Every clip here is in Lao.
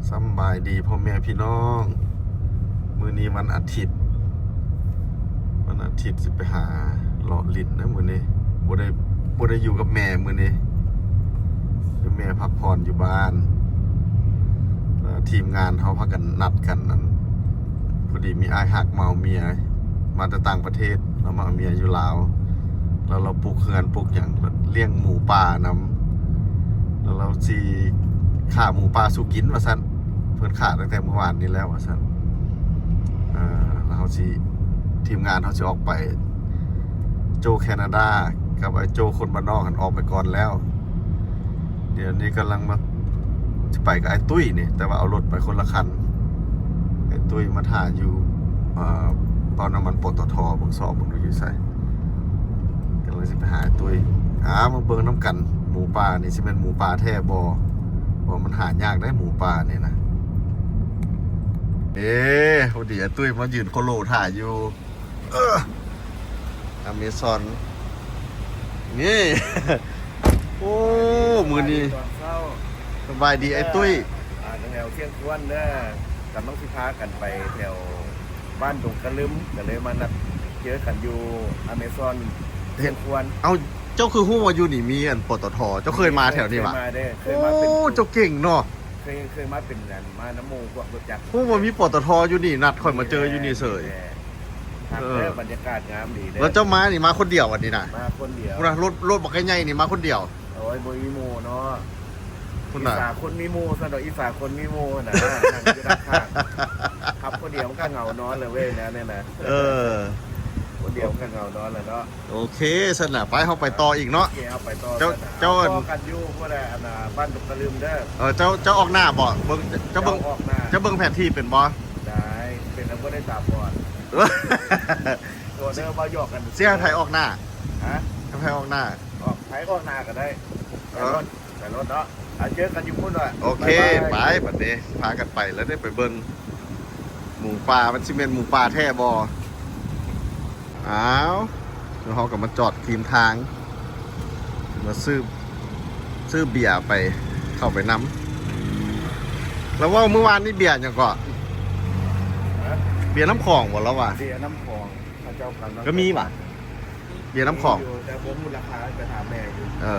ສຳບາຍດີພໍ່ແມ່ພີ່ນ້ອງ ມື້ນີ້ວັນອາທິດ ວັນອາທິດຊິໄປຫາເລາະຫຼິ້ນນະມື້ນີ້ ບໍ່ໄດ້ ບໍ່ໄດ້ຢູ່ກັບແມ່ມື້ນີ້ ແມ່ພັກຜ່ອນຢູ່ບ້ານ ແລ້ວທີມງານເຮົາພາກັນນັດກັນນັ້ນ ພໍດີມີອ້າຍຮັກມາເອົາເມຍ ມາແຕ່ຕ່າງປະເທດ ລາວມາເອົາເມຍຢູ່ລາວ ແລ້ວລາວປຸກເຮືອນປຸກຫຍັງ ລ້ຽງໝູປ່ານຳ ແລ້ວລາວຊິຂ້າໝູປ່າສູ່ກິນວ່າຊັ້ນ ເພິ່ນຂ້າຕັ້ງແຕ່ມື້ວານນີ້ແລ້ວວ່າຊັ້ນ ເອີ ແລ້ວເຮົາຊິ ທີມງານເຮົາຊິອອກໄປ ໂຈ້ແຄນາດາກັບອ້າຍໂຈ້ຄົນບ້ານນອກຫັ້ນອອກໄປກ່ອນແລ້ວ ດຽວນີ້ກຳລັງມາ ຊິໄປກັບອ້າຍຕຸ້ຍນີ້ ແຕ່ວ່າເອົາລົດໄປຄົນລະຄັນ ອ້າຍຕຸ້ຍມາຖ້າຢູ່ ເອີ ປ້ຳນ້ຳມັນ ປຕທ ເບິ່ງຊອກເບິ່ງດູຢູ່ໃສ ກຳລັງຊິໄປຫາອ້າຍຕຸ້ຍ ອາ ມາເບິ່ງນຳກັນ ໝູປ່ານີ້ຊິແມ່ນໝູປ່າແທ້ບໍ່ ວ່າມັນຫາຍາກໄດ໋ໝູປ່ານີ້ນະ ເອີ ພໍດີອ້າຍຕຸ້ຍມາຢືນໂຄໂລຖ້າຢູ່ ເອີ ອາເມຊອນ ນີ້ ໂອ້ ມື້ນີ້ ຕອນເຊົ້າ ສະບາຍດີອ້າຍຕຸ້ຍ ອ່າ ແຖວຊຽງຄວນເດີ ກຳລັງຊິພາກັນໄປແຖວບ້ານດົງກະລຶມ ກະເລີຍມານັດເຈີກັນຢູ່ອາເມຊອນຊຽງຄວນ ເອົ້າ ເຈົ້າຄືຮູ້ວ່າຢູ່ນີ້ມີອັນ ປຕທ ເຈົ້າເຄີຍມາແຖວນີ້ຫວາ? ເຄີຍມາເດີ ເຄີຍມາເປັນ ໂອ້ ເຈົ້າເກັ່ງເນາະ ເຄີຍ ເຄີຍມາເປັນອັນ ມານຳໝູ່ພວກລົດຈັກ ຮູ້ວ່າມີ ປຕທ ຢູ່ນີ້ ນັດຂ້ອຍມາເຈີຢູ່ນີ້ເສີຍ ແມ່ນ ແມ່ນ ຄັກເດີ ເອີ ບັນຍາກາດງາມດີເດີ ແລ້ວເຈົ້າມານີ້ມາຄົນດຽວອັນນີ້ນະ? ມາຄົນດຽວ ພຸ້ນນະ ລົດ ລົດບັກໃຫຍ່ນີ້ມາຄົນດຽວ ໂອ້ຍ ບໍ່ມີໝູ່ເນາະ ພຸ້ນນະ ອີສາຄົນມີໝູ່ຊັ້ນດອກ ອີສາຄົນມີໝູ່ຫັ້ນນະ ນັ່ງຢູ່ດ້ານຂ້າງ ຂັບຄົນດຽວມັນກະເຫງົານອນແຫຼະເວີຍ ແນວນີ້ນະ ເອີ ຄົນດຽວມັນກະເຫງົານອນແຫຼະເນາະ ໂອເຄຊັ້ນນະ ໄປ ເຮົາໄປຕໍ່ອີກເນາະ ໂອເຄ ເຮົາໄປຕໍ່ ເຈົ້າ ຊັ້ນນະ ເຈົ້າ ເຮົາພໍ້ກັນຢູ່ພຸ້ນແຫຼະ ອັນນະ ບ້ານດົງກະລຶມເດີ ເອີ ເຈົ້າ ເຈົ້າອອກໜ້າບໍ່? ເບິ່ງ ເຈົ້າເບິ່ງ ເຈົ້າອອກໜ້າ ເຈົ້າເບິ່ງແຜນທີ່ເປັນບໍ່? ໄດ້ ເປັນແລ້ວບໍ່ໄດ້ຕາບອດ ໂທດເດີ ເວົ້າຢອກກັນ ຊິໃຫ້ໃຜອອກໜ້າ? ຮະ? ໃຫ້ໃຜອອກໜ້າ? ອອກ ໃຜອອກໜ້າກໍໄດ້ ເອີ ໄປລົດ ໄປລົດເນາະ ອ່າ ເຈີກັນຢູ່ພຸ້ນເນາະ ໂອເຄ ບາຍບາຍ ໄປ ບັດນີ້ພາກັນໄປແລ້ວເດ້ ໄປເບິ່ງໝູປ່າ ມັນຊິແມ່ນໝູປ່າແທ້ບໍ່? ອ້າວ ແລ້ວເຮົາກໍມາຈອດຄຣິມທາງ ມາຊື້ ຊື້ເບຍໄປ ເຂົ້າໄປນຳ ລາວເວົ້າມື້ວານນີ້ເບຍຫຍັງເກາະ? ຮະ? ເບຍນ້ຳຂອງບໍ່ລາວວ່າ? ເບຍນ້ຳຂອງ ເຂົາເຈົ້າກຳລັງ ກໍມີຫວາ? ເບຍນ້ຳຂອງ ມີຢູ່ ແຕ່ບໍ່ຮູ້ລາຄາ ໄປຖາມແມ່ຢູ່ ເອີ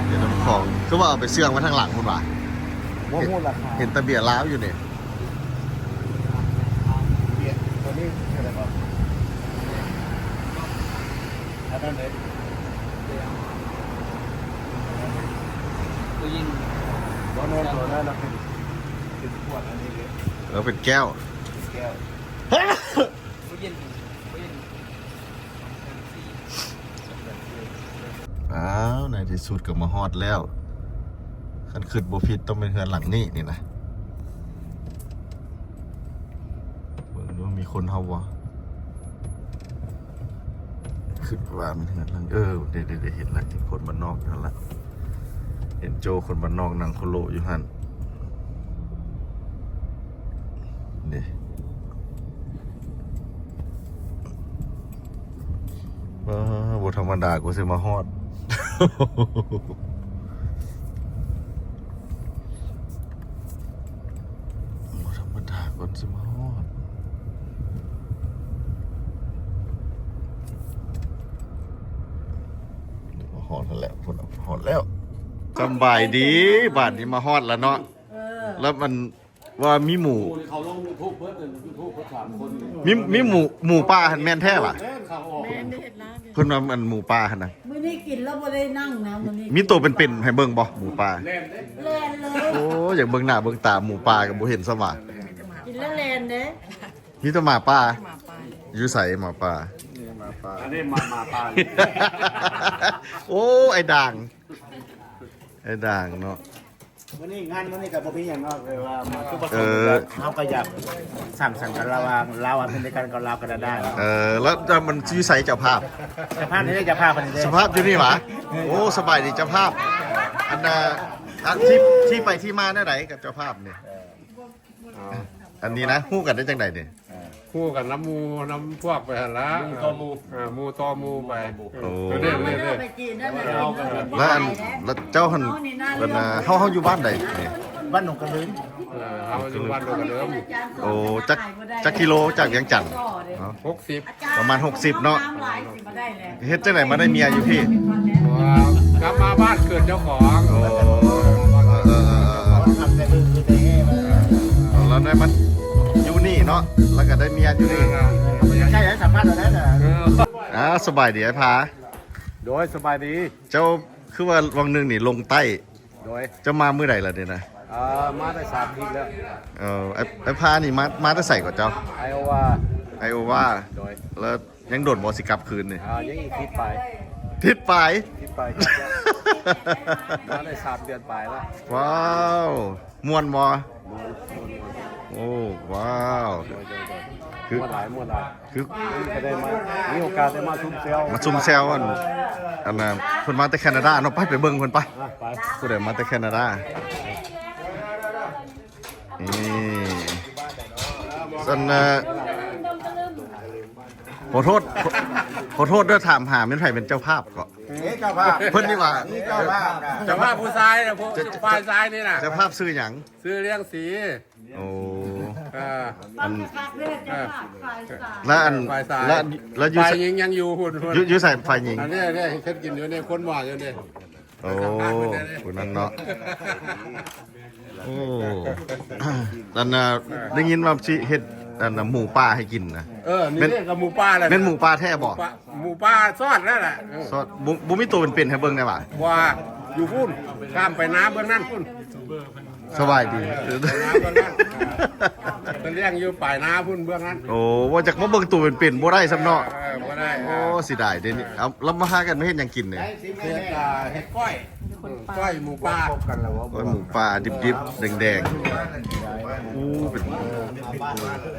ເບຍນ້ຳຂອງ ຄືວ່າເອົາໄປເຊື່ອງໄວ້ທາງຫຼັງພຸ້ນຫວາ? ບໍ່ຮູ້ລາຄາ ເຫັນ ເຫັນແຕ່ເບຍລາວຢູ່ນີ້ ເບຍໂຕນີ້ເທົ່າໃດເກາະ? ອັນນັ້ນເດ້ ໂຕຍິງ ບໍ່ແມ່ນໂຕນັ້ນ ເປັນ ເປັນຂວດອັນນີ້ເດ້ ເອີ ເປັນແກ້ວ ເປັນແກ້ວ ໂຕຍິງ ໂຕຍິງ ອ້າວ ໃນທີ່ສຸດກໍມາຮອດແລ້ວ ຄັນຄິດບໍ່ຜິດຕ້ອງເປັນເຮືອນຫຼັງນີ້ນີ້ນະ ເບິ່ງດູມີຄົນເຮົາບໍ່? ຄິດວ່າແມ່ນເຮືອນຫຼັງ ເອີ ເດ້ໆໆ ເຫັນລະ ເຫັນຄົນບ້ານນອກຢູ່ຫັ້ນລະ ເຫັນໂຈ້ຄົນບ້ານນອກນັ່ງໂຄໂລຢູ່ຫັ້ນ ນີ້ ວ້າ ບໍ່ທຳມະດາກວ່າຊິມາຮອດ ບໍ່ທຳມະດາກ່ອນຊິມາຮອດ ຮອດຫັ້ນແຫຼະ ພຸ້ນນະ ຮອດແລ້ວ ສຳບາຍດີ ບາດນີ້ມາຮອດແລ້ວເນາະ ເອີ ແລ້ວມັນ ວ່າມີໝູ ໝູ່ນີ້ເຂົາລົງຢູທູບເບິດ ຢູທູບເບິດສາມຄົນນີ້ ມີ ມີໝູ ໝູປ່າຫັ້ນແມ່ນແທ້ຫວາ? ແມ່ນ ເຂົາອອກ ແມ່ນໄດ້ເຮັດລາບຢູ່ ເພິ່ນວ່າອັນໝູປ່າຫັ້ນນະ ມື້ນີ້ກິນແລ້ວບໍ່ໄດ້ນັ່ງນະ ມື້ນີ້ ມີໂຕເປັນໆໃຫ້ເບິ່ງບໍ່ ໝູປ່າ? ແລ່ນເດ້ ແລ່ນເລີຍ ໂອ້ ຢາກເບິ່ງໜ້າເບິ່ງຕາໝູປ່າກໍບໍ່ເຫັນຊ້ຳຫວາ ກິນແລ້ວແລ່ນເດ້ ມີແຕ່ໝາປ່າ ໝາປ່າ ຢູ່ໃສໝາປ່າ? ນີ້ໝາປ່າ ອັນນີ້ໝາ ໝາປ່າ ໂອ້ ໄອ້ດ່າງ ໄອ້ດ່າງເນາະ ມື້ນີ້ ງານມື້ນີ້ກໍບໍ່ມີຫຍັງເນາະ ຄືວ່າມາຄືບໍ່ ເອີ ເຮົາກໍຢາກສ້າງສັນກັນລະຫວ່າງລາວອາເມລິກັນກັບລາວການາດາເນາະ ເອີ ແລ້ວມັນຢູ່ໃສເຈົ້າພາບ? ເຈົ້າພາບນີ້ເດ້ ເຈົ້າພາບອັນນີ້ເດ້ ເຈົ້າພາບຢູ່ນີ້ຫວາ? ໂອ້ ສະບາຍດີເຈົ້າພາບ ອັນນ່າ ທີ່ ທີ່ໄປທີ່ມາແນວໃດກັບເຈົ້າພາບນີ້? ເອີ ເອົາ ອັນນີ້ນະ ຮູ້ກັນໄດ້ຈັ່ງໃດນີ້? ເອີ ຄູ່ກັນນຳໝູ່ນຳພວກໄປຫັ້ນລະ ໝູ່ຕໍ່ໝູ່ ເອີ ໝູ່ຕໍ່ໝູ່ໄປ ໂອ້ ເອີ ເດ້ໆ ໄປຈີນນັ້ນນະ ແລ້ວອັນ ແລ້ວເຈົ້າຫັ້ນ ເພິ່ນ ເຮົາ ເຮົາຢູ່ບ້ານໃດນີ້? ບ້ານໜອງກະເລີມ ເອີ ເຮົາຢູ່ບ້ານໜອງກະເລີມ ໂອ້ ຈັກ ຈັກກິໂລຈາກວຽງຈັນ? ຫົກສິບ ປະມານຫົກສິບເນາະ ເຮັດຈັ່ງໃດມາໄດ້ເມຍຢູ່ພີ້? ກັບມາບ້ານເກີດເຈົ້າຂອງ ໂອ້ ເອີໆ ແລ້ວໄດ້ມາຢູ່ນີ້ເນາະ ແລ້ວກໍໄດ້ເມຍຢູ່ນີ້ ໃກ້ໃຫ້ສຳພາດແລ້ວນະ ອ່າ ສະບາຍດີອ້າຍພາ ໂດຍ ສະບາຍດີ ເຈົ້າຄືວ່າຫວ່າງໜຶ່ງນີ້ລົງໃຕ້ ໂດຍ ເຈົ້າມາມື້ໃດລະນີ້ນະ? ເອີ ມາໄດ້ສາມທິດແລ້ວ ເອີ ອ້າຍ ອ້າຍພານີ້ມາ ມາແຕ່ໃສເກາະເຈົ້າ? ໄອໂອວາ ໄອໂອວາ ໂດຍ ແລ້ວຍັງດົນບໍ່ຊິກັບຄືນນີ້? ອ່າ ຍັງອີກທິດປາຍ ທິດປາຍ ທິດປາຍ ມາໄດ້ສາມເດືອນປາຍແລ້ວ ວ້າວ ມ່ວນບໍ່? ມ່ວນ ມ່ວນ ມ່ວນ ໂອ້ ວ້າວ ໂດຍ ໂດຍ ໂດຍ ຄື ມ່ວນຫຼາຍ ມ່ວນຫຼາຍ ຄື ກໍໄດ້ມາ ມີໂອກາດໄດ້ມາຊຸມແຊວ ມາຊຸມແຊວ ອັນ ອັນນ່າ ເພິ່ນມາແຕ່ແຄນາດາເນາະ ໄປ ໄປເບິ່ງເພິ່ນໄປ ອ່ະ ໄປ ຜູ້ໃດມາແຕ່ແຄນາດາ ນີ້ ອັນ ເອີ ຂໍໂທດ ຂໍໂທດເດີ ຖາມຫາແມ່ນໃຜເປັນເຈົ້າພາບເກາະ? ເອີ ເຈົ້າພາບ ເພິ່ນນີ້ຫວ່າ ເຈົ້າພາບ ເຈົ້າພາບຜູ້ຊາຍນະ ຜູ້ ເຈົ້າ ຝ່າຍຊາຍນີ້ນະ ເຈົ້າພາບຊື່ຫຍັງ? ຊື່ລຽງສີ ໂອ້ ເອີ ອັນ ເອີ ແລະອັນ ແລະ ແລະຢູ່ ຝ່າຍຍິງຍັງຢູ່ພຸ້ນ ຢູ່ ຢູ່ໃສຝ່າຍຍິງ? ອັນນີ້ ນີ້ເຮັດກິນຢູ່ນີ້ ຄົນໝໍຢູ່ນີ້ ໂອ້ ຜູ້ນັ້ນເນາະ ໂອ້ ອັນນ່າ ໄດ້ຍິນວ່າຊິເຮັດ ອັນນ່າ ໝູປ່າໃຫ້ກິນນະ ເອີ ນີ້ ແມ່ນ ກໍໝູປ່າແຫຼະ ແມ່ນໝູປ່າແທ້ບໍ່? ໝູປ່າ ໝູປ່າຊອດແລ້ວແຫຼະ ເອີ ຊອດ ບໍ່ ບໍ່ມີໂຕເປັນໆໃຫ້ເບິ່ງໄດ້ຫວາ? ບໍ່ ຢູ່ພຸ້ນ ຂ້າມໄປນາເບື້ອງນັ້ນພຸ້ນ ສະບາຍດີ ເອີ ໄປນາເບື້ອງນັ້ນ ໄປລ້ຽງຢູ່ປາຍນາພຸ້ນເບື້ອງນັ້ນ ໂອ້ ວ່າຢາກມາເບິ່ງໂຕເປັນໆບໍ່ໄດ້ຊ້ຳເນາະ ເອີ ບໍ່ໄດ້ ໂອ້ ເອີ ເສຍດາຍເດ້ນີ້ ເອົາ ລະມາຫາກັນມາເຮັດຫຍັງກິນນີ້? ເຮັດ ອ່າ ເຮັດກ້ອຍ ກ້ອຍໝູປ່າ ກ້ອຍໝູປ່າດິບໆ ແດງໆ ໂອ້ ເປັນ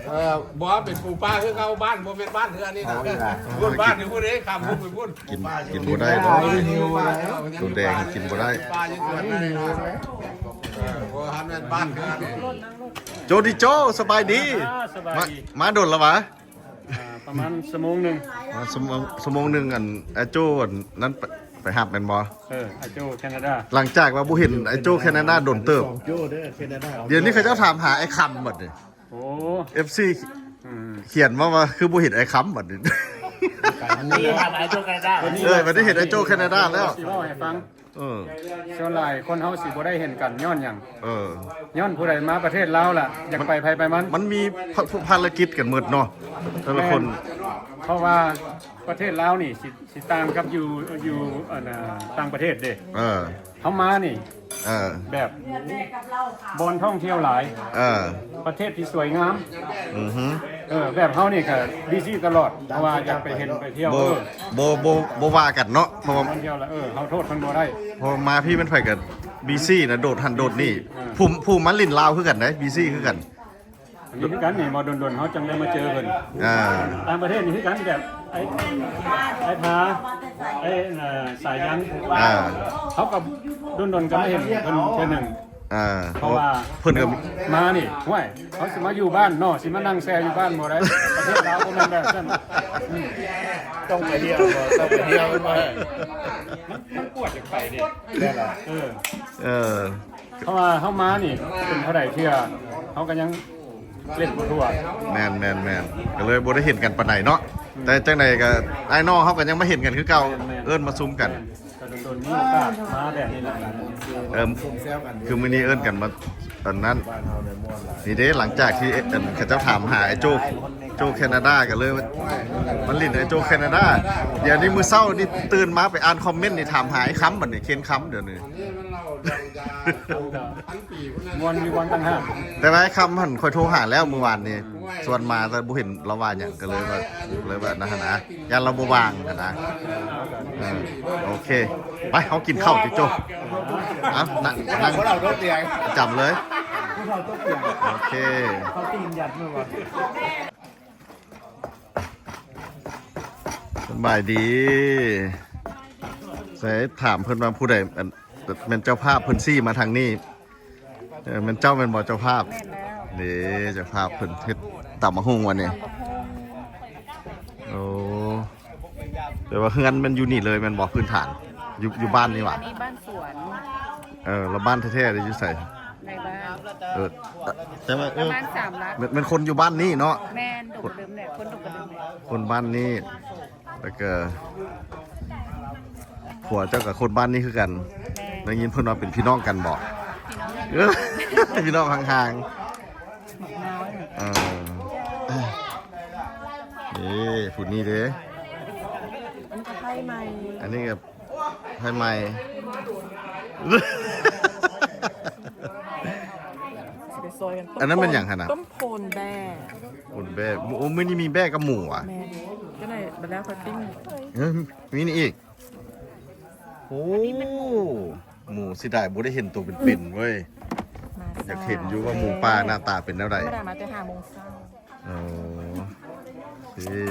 ເອີ ບໍ່ ເປັນໝູປ່າຄືເກົ່າ ບ້ານບໍ່ແມ່ນບ້ານເທື່ອນີ້ນະ ບ້ານຢູ່ພຸ້ນເດ້ ຂ້າມພຸ້ນໄປພຸ້ນ ກິນ ກິນບໍ່ໄດ້ເນາະ ໂຕແດງກິນບໍ່ໄດ້ ໂຈດີໂຈ ສະບາຍດີ ອ່າ ສະບາຍດີ ມາ ມາດົນແລ້ວຫວາ? ອ່າ ປະມານຊົ່ວໂມງໜຶ່ງ ມາຊົ່ວໂມງ ຊົ່ວໂມງໜຶ່ງ ອັນ ອ້າຍໂຈ້ ອັນນັ້ນໄປ ໄປຮັບແມ່ນບໍ່? ເອີ ອ້າຍໂຈ້ແຄນາດາ ຫຼັງຈາກວ່າບໍ່ເຫັນອ້າຍໂຈ້ແຄນາດາດົນເຕີບ ໂຈ້ເດີ ແຄນາດາ ດຽວນີ້ເຂົາເຈົ້າຖາມຫາອ້າຍຄຳບັດນີ້ ໂອ້ ເອັຟຊີ ອືມ ຂຽນມາວ່າຄືບໍ່ເຫັນອ້າຍຄຳບັດນີ້ ນີ້ຫາອ້າຍໂຈ້ແຄນາດາ ເອີ ບັດນີ້ເຫັນອ້າຍໂຈ້ແຄນາດາແລ້ວ ຊິເວົ້າໃຫ້ຟັງ ເອີ ສ່ວນຫຼາຍຄົນເຮົາຊິບໍ່ໄດ້ເຫັນກັນຍ້ອນຫຍັງ? ເອີ ຍ້ອນຜູ້ໃດມາປະເທດລາວລະ ຢາກໄປໃຜໄປມັນ ມັນມີພະ ພາລະກິດກັນໝົດເນາະ ແຕ່ລະຄົນ ແມ່ນ ເພາະວ່າປະເທດລາວນີ້ຊິ ຊິຕ່າງກັບຢູ່ ຢູ່ ອັນນ່າ ຕ່າງປະເທດເດ້ ເອີ ເຮົາມານີ້ ເອີ ແບບບ່ອນທ່ອງທ່ຽວຫຼາຍ ເອີ ປະເທດທີ່ສວຍງາມ ອືຮຶ ເອີ ແບບເຮົານີ້ກະບີຊີຕະຫຼອດ ເພາະວ່າຢາກໄປເຫັນໄປທ່ຽວ ບໍ່ ເອີ ບໍ່ ບໍ່ ບໍ່ວ່າກັນເນາະ ເພາະວ່າທ່ອງທ່ຽວລະ ເອີ ເຮົາໂທດເພິ່ນບໍ່ໄດ້ ເພາະມາພີ້ແມ່ນໃຜກະບີຊີນະ ໂດດຫັ້ນໂດດນີ້ ເອີ ຜູ້ ຜູ້ມາຫຼິ້ນລາວຄືກັນເດ້ ບີຊີຄືກັນ ອັນນີ້ຄືກັນນີ້ ບໍ່ດົນໆ ເຮົາຈັ່ງໄດ້ມາເຈີເພິ່ນ ອ່າ ຕ່າງປະເທດນີ້ຄືກັນ ແບບ ໄອ້ ໄອ້ພາ ໄອ້ ເອີ ສາຍັງ ອ່າ ເຮົາກໍດົນໆ ກໍມາເຫັນເພິ່ນເທື່ອໜຶ່ງ ອ່າ ເພາະວ່າເພິ່ນກໍມານີ້ ຫ້ວຍ ເຮົາຊິມາຢູ່ບ້ານເນາະ ຊິມານັ່ງແຊ່ຢູ່ບ້ານບໍ່ໄດ້ ປະເທດລາວບໍ່ແມ່ນແບບນັ້ນ ອືມ ຕ້ອງໄປທ່ຽວ ຕ້ອງໄປທ່ຽວ ມັນມັນປວດຢາກໄປເດ້ ເອີ ເອີ ເພາະວ່າເຮົາມານີ້ເປັນເທົ່າໃດເທື່ອ ເຮົາກໍຍັງ ເຫຼັ້ນບໍ່ທົ່ວ ແມ່ນໆ ກໍເລີຍບໍ່ໄດ້ເຫັນກັນປານໃດເນາະ ອືມ ແຕ່ຈັ່ງໃດກໍອ້າຍນ້ອງເຮົາກໍຍັງມາເຫັນກັນຄືເກົ່າ ແມ່ນໆ ເອີ້ນມາຊຸມກັນ ແມ່ນ ກໍດົນໆ ມີໂອກາດມາແບບນີ້ແຫຼະ ເອີ ຄືມື້ນີ້ເອີ້ນກັນມາ ອັນນັ້ນ ນີ້ເດ້ ຫຼັງຈາກທີ່ ອັນ ເຂົາເຈົ້າຖາມຫາໄອ້ໂຈ້ ໂຈ້ແຄນາດາ ກໍເລີຍມາຫຼິ້ນໄອ້ໂຈ້ແຄນາດາ ດຽວນີ້ມື້ເຊົ້ານີ້ຕື່ນມາໄປອ່ານຄອມເມັນນີ້ ຖາມຫາໄອ້ຄຳ ບັດນີ້ ເຄນຄຳ ດຽວນີ້ ມ່ວນຢູ່ບ່ອນຕ່າງຫາກ ແຕ່ວ່າໄອ້ຄຳຫັ້ນຂ້ອຍໂທຫາແລ້ວມື້ວານນີ້ ຊວນມາແຕ່ບໍ່ເຫັນລາວວ່າຫຍັງ ກໍເລີຍວ່າ ເລີຍວ່ານັ້ນຫັ້ນນະ ຢ້ານລາວບໍ່ວ່າງຫັ້ນນະ ເອີ ໂອເຄ ໄປ ເຮົາກິນເຂົ້າຕິໂຈ້ ເອົາ ນັ່ງ ນັ່ງ ປະຈຳເລີຍ ໂອເຄ ສະບາຍດີ ໃສ່ຖາມເພິ່ນວ່າຜູ້ໃດ ອັນ ແມ່ນເຈົ້າພາບເພິ່ນຊີ້ມາທາງນີ້ ເອີ ແມ່ນເຈົ້າແມ່ນບໍ່ເຈົ້າພາບ? ແມ່ນແລ້ວ ເດ້ ເຈົ້າພາບເພິ່ນເຮັດ ຕຳບັກຫຸ່ງວັນນີ້. ໂອ້ ແປວ່າເຮືອນແມ່ນຢູ່ນີ້ເລີຍແມ່ນບໍ່? ພື້ນຖານຢູ່ ຢູ່ບ້ານນີ້ຫວາ? ອັນນີ້ບ້ານສວນ. ເອີ ແລ້ວບ້ານແທ້ໆຢູ່ໃສ? ໃນບ້ານ. ເອີ ແຕ່ວ່າ ເອີ ປະມານສາມຫຼັກ. ແມ່ນ ແມ່ນຄົນຢູ່ບ້ານນີ້ເນາະ? ແມ່ນ ດົງກະເດິມແຫຼະ ຄົນດົງກະເດິມແຫຼະ ຄົນບ້ານນີ້. ແລ້ວກໍຜົວເຈົ້າກໍຄົນບ້ານນີ້ຄືກັນ. ແມ່ນ. ໄດ້ຍິນເພິ່ນວ່າເປັນພີ່ນ້ອງກັນບໍ? ພີ່ນ້ອງ ເອີ ພີ່ນ້ອງຫ່າງໆ. ເອີ ນີ້ຜູ້ນີ້ເດ້. ອັນນີ້ກໍໄພໃໝ່ ອັນນີ້ກໍໄພໃໝ່. ຊິໄປຊອຍກັນ. ອັນນັ້ນແມ່ນຫຍັງຫັ້ນນະ? ຕົ້ມໂພນແບ້. ໂພນແບ້. ໂອ້ ມື້ນີ້ມີແບ້ກັບໝູຫວາ? ແມ່ນ. ກໍໄດ້ບັດແລ້ວຄ່ອຍປີ້ງ. ເອີ ມີນີ້ອີກ. ໂອ້ ໝູ ເສຍດາຍບໍ່ໄດ້ເຫັນໂຕເປັນໆເວີຍ. ຢາກເຫັນຢູ່ວ່າໝູປ່າໜ້າຕາເປັນແນວໃດ. ທຳມະດາມາແຕ່ຫ້າໂມງເຊົ້າ. ໂອ້ ເອີ.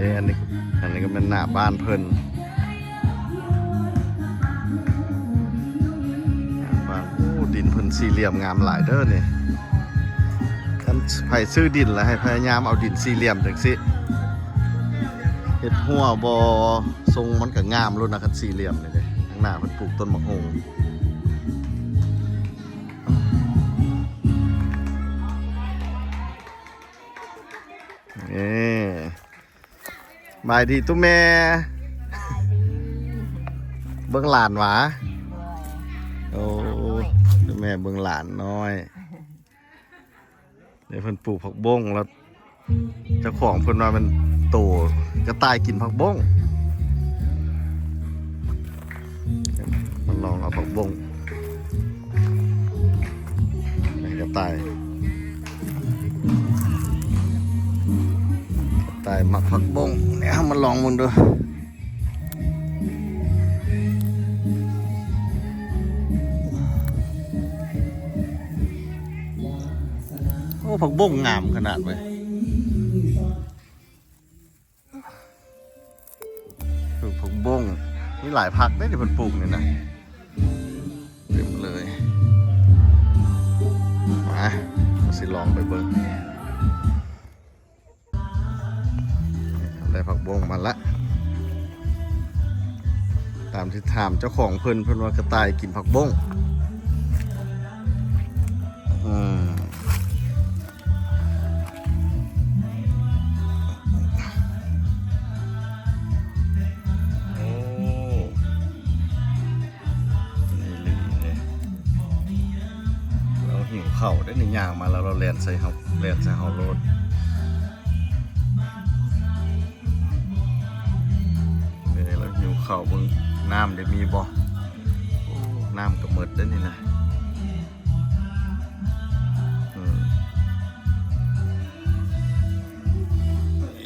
ເອີ ອັນນີ້ ອັນນີ້ກໍແມ່ນໜ້າບ້ານເພິ່ນ ໜ້າບ້ານ. ໂອ້ ດິນເພິ່ນສີ່ຫຼ່ຽມງາມຫຼາຍເດີນີ້. ຄັນໃຜຊື້ດິນແລ້ວໃຫ້ພະຍາຍາມເອົາດິນສີ່ຫຼ່ຽມຈັ່ງຊີ້ ເຮັດຮົ້ວບໍ່ ຊົງມັນກໍງາມໂລດນະ ຄັນສີ່ຫຼ່ຽມນີ້ເດ້. ຂ້າງໜ້າເພິ່ນປູກຕົ້ນໝາກໂຮງ. ເອີ ບາຍດີຕູ້ແມ່. ເບິ່ງຫຼານຫວາ? ໂອ້ ຕູ້ແມ່ເບິ່ງຫຼານນ້ອຍ. ນີ້ເພິ່ນປູກຜັກບົ້ງ ແລ້ວເຈົ້າຂອງເພິ່ນວ່າແມ່ນໂຕກະຕ່າຍກິນຜັກບົ້ງ. ມາລອງເອົາຜັກບົ້ງໃຫ້ກະຕ່າຍ. ກະຕ່າຍມັກຜັກບົ້ງ. ເຮົາມາລອງເບິ່ງດູ. ໂອ້ ຜັກບົ້ງງາມຂະໜາດເວີຍ. ປູກຜັກບົ້ງ ມີຫຼາຍຜັກເດ້ທີ່ເພິ່ນປູກນີ້ນະ ເຕັມເລີຍ. ມາ ເຮົາຊິລອງໄປເບິ່ງ. ໄດ້ຜັກບົ້ງມາລະ ຕາມທີ່ຖາມເຈົ້າຂອງເພິ່ນ ເພິ່ນວ່າກະຕ່າຍກິນຜັກບົ້ງ. ອືມ ໂອ້ ນີ້ລີເດ້. ລາວຫິວເຂົ້າເດ້ນີ້ ຍ່າງມາແລ້ວລາວແລ່ນໃສ່ເຮົາ ແລ່ນໃສ່ເຮົາໂລດ. ເອີ ລາວຫິວເຂົ້າ ເບິ່ງນ້ຳເດ້ມີບໍ່? ໂອ້ ນ້ຳກໍໝົດເດ້ນີ້ນະ. ອືມ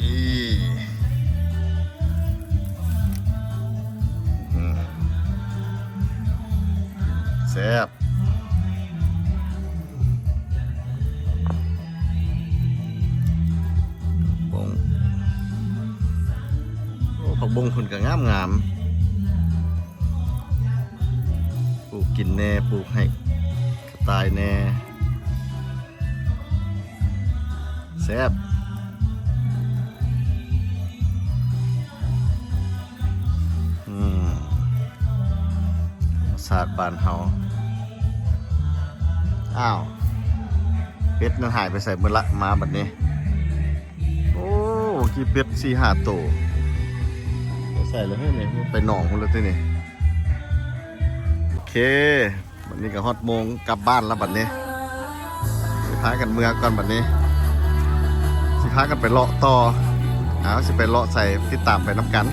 ອີ ອືມ ແຊບ. ບົ້ງ ໂອ້ ຜັກບົ້ງເພິ່ນກໍງາມໆ ປູກກິນແດ່ ປູກໃຫ້ກະຕ່າຍແດ່. ແຊບ. ອືມ ທຳມະຊາດບ້ານເຮົາ. ອ້າວ ເປັດນັ້ນຫາຍໄປໃສໝົດລະ ມາບັດນີ້. ໂອ້ ກີ່ເປັດສີ່ຫ້າໂຕ ໄປໃສລະເຮີ້ຍນີ້? ໄປໜອງພຸ້ນລະຕິນີ້. ໂອເຄ ບັດນີ້ກໍຮອດໂມງກັບບ້ານລະບັດນີ້. ຊິພາກັນເມືອກ່ອນບັດນີ້ ຊິພາກັນໄປເລາະຕໍ່. ເອົາ ຊິໄປເລາະໃສ ຕິດຕາມໄປນຳກັນ.